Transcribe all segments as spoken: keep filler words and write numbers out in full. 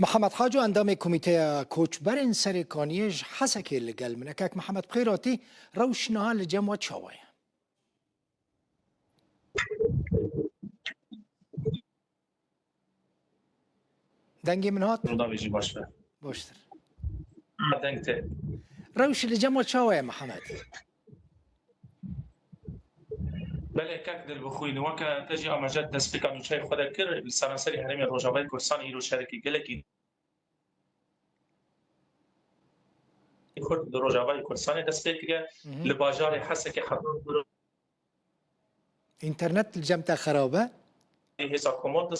Mihemed Haco, endamê Komîteya Koçberên Serêkaniyê ji Hesekê li gel min e. Kek Mihemed, bi xêr hatî, rewş niha li cem we çawa ye? Dengê min hat? Rûdawê jî baş be. Baştir. Ha, deng tê. Rewş li cem we çawa ye Mihemed? Belê kek Dilbixwîn, weke te jî amaje destpêka nûçeyê xwe de kir, li seranserî herêmê Rojavayê Kurdistanê îro şerekî gelekî Kurd li Rojavayê Kurdistanê dest pê kiriye. Hı hı. Li bajarê Hesekê heta Înternet li cem te xerab e? Hêza komando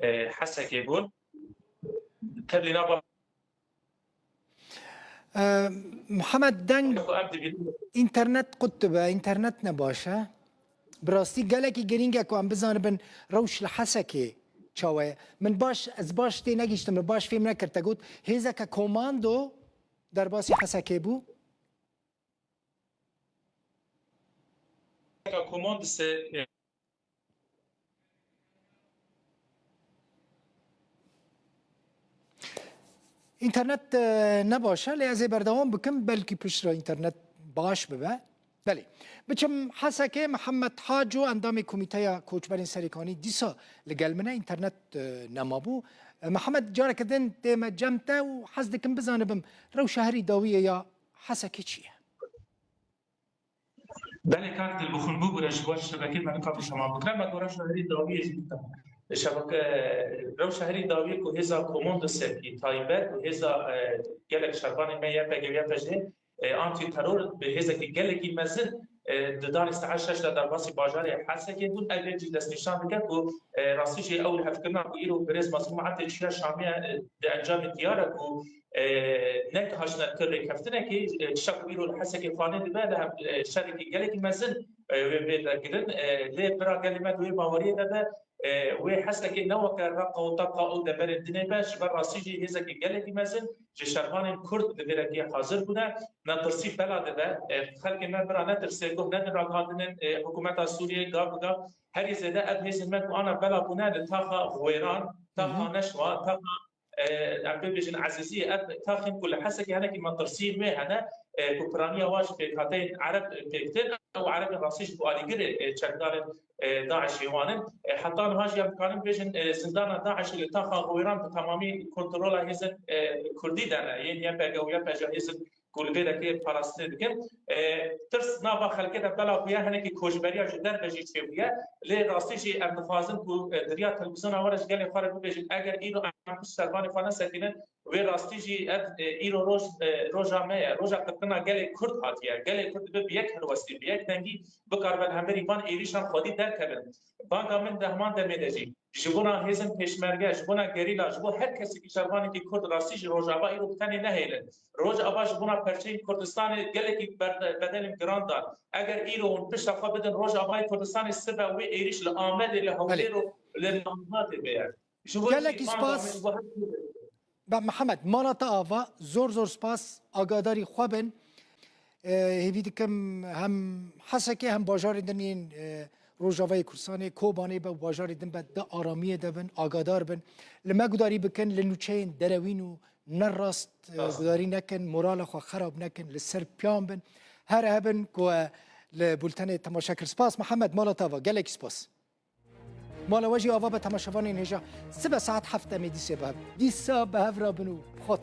e, Hesekê bûn. Tevlî nava E, Mihemed, deng, ku em dibînin. Înternet qut dibe, înternet ne baş e. Bi rastî gelekî girîng e ku em bizanibin rewş li Hesekê çawa ye. Min baş, ez baş tê negihiştim, min baş fêm nekir. Te got hêzeke komando derbasî Hesekê bû? Komando se, e, Înternet, e, ne baş e, lê ez ê berdewam bikim, belkî piştre înternet baş bibe. Belê. Biçim Hesekê, Mihemed Haco, endamê Komîteya Koçberên Serêkanî dîsa li gel min e, înternet, e, nemabû. E, Mihemed, careke din tême cem te û hez dikim bizanibim rewşa herî dawiyê ya Hesekê çi ye? Belê, kak Dilbixwîn, bibûre ji bo şebekê me niqabî şema bikire, me gora şehrî dawiyê jî dida. Şebeke, rewşa herî dawiyê ku hêza komando serkî taybet û hêza, e, gelek şervanê me Y P G û Y P J, e, antî teror bi hêzekî gelekî mezin, e, di darê saet şeş de derbasî bajarê Hesekê bûn. Ev yek jî destnîşan dike ku, e, rastî jî ew lihevkirina ku îro birêz Mazlûm Atê çiya Şamê, e, di encamê diyar e ku, e, ne ki haştina kir rêkeftinekê, e, tişta ku îro li Hesekê xwanê dibe, li hev, e, şerekî gelekî mezin, e, wê bête kirin. E, lê bira gelê me di wê baweriyê de be, e, wê Hesekê ne weke Reqa û Teqa û deverên dinê be, ji ber rastî jî hêzekî gelekî mezin ji şervanên Kurd li vê rekê hazir bûne. Metirsî bela dibe. E, xelkê me bira netirse, guh nedin ragihandinên, e, hikûmeta Sûriyê, gav bi gav herî zêde ev hêzên me ku ana bela bûne li taxa Xwêran, taxa Neşwa, taxa e, em pê bêjin Ezîziyê, ev taxên ku li Hesekê hinekî metirsiyên wê hene, e, ku piraniya wan ji pêkhateyên Ereb pêk tên û Erebên rastî ji bo alîgirê, e, çekdarên, e, DAIŞê wan in. E, heta niha jî em dikarin bêjin, e, zindana DAIŞê li taxa Xwêran bi temamî kontrola hêzên, e, Kurdî de ne, yên Y P G û Y P J hêzên ku li vê rekê parastinê dikin. E, tirs nava xelkê de bela bûye, hinekî koçberiya ji derve jî çêbûye. Lê rastî jî em dixwazin ku, e, di riya televîzyona we re ji gelê xwe re bibêjin, eger îro em pişt servanê xwe nesekînin, wê rastî jî ev, e, îro roj, e, roja me ye, roja qirkirina gelê Kurd hatiye. Gelê Kurd dibe bi yek helwestî, bi yek dengî bikaribe li hemberî van êrîşan xwedî derkevin. Banga min di heman demê de jî ji bona hêzên pêşmerge, ji bona gerîla, ji bo her kesekî şervanekî Kurd rastî jî Rojava îro bi tenê nehêlin. Rojava ji bona perçeyên Kurdistanê gelekî ber-, bedelên giran dan. Eger îro hûn pişta xwe bidin Rojavayê Kurdistanê, sibe wê êrîş li Amedê, li Hewlêr û li Namhatê bêye. Ji bo Gelekî spas. Be, Mihemed, mala te ava, zor zor spas, agadarî xwe bin. E, hêvî dikim hem Hesekê hem bajarê din yên, e, Rojavayê Kurdistanê, Kobanê be û bajarê din be di aramiyê de bin, agadar bin. Li me gudarî bikin, li nûçeyên derewîn û ne rast, e, gudarî nekin, morala xwe xerab nekin, li ser piyan bin. Her hebin ku, e, li bultenê temaşe kir. Spas Mihemed, mala te ava, gelekî spas. Mala we jî ava be temaşevanên hêja. Sibe saet heft em ê dîsê bi hev. Dîsa bi hev re bin û bi xwe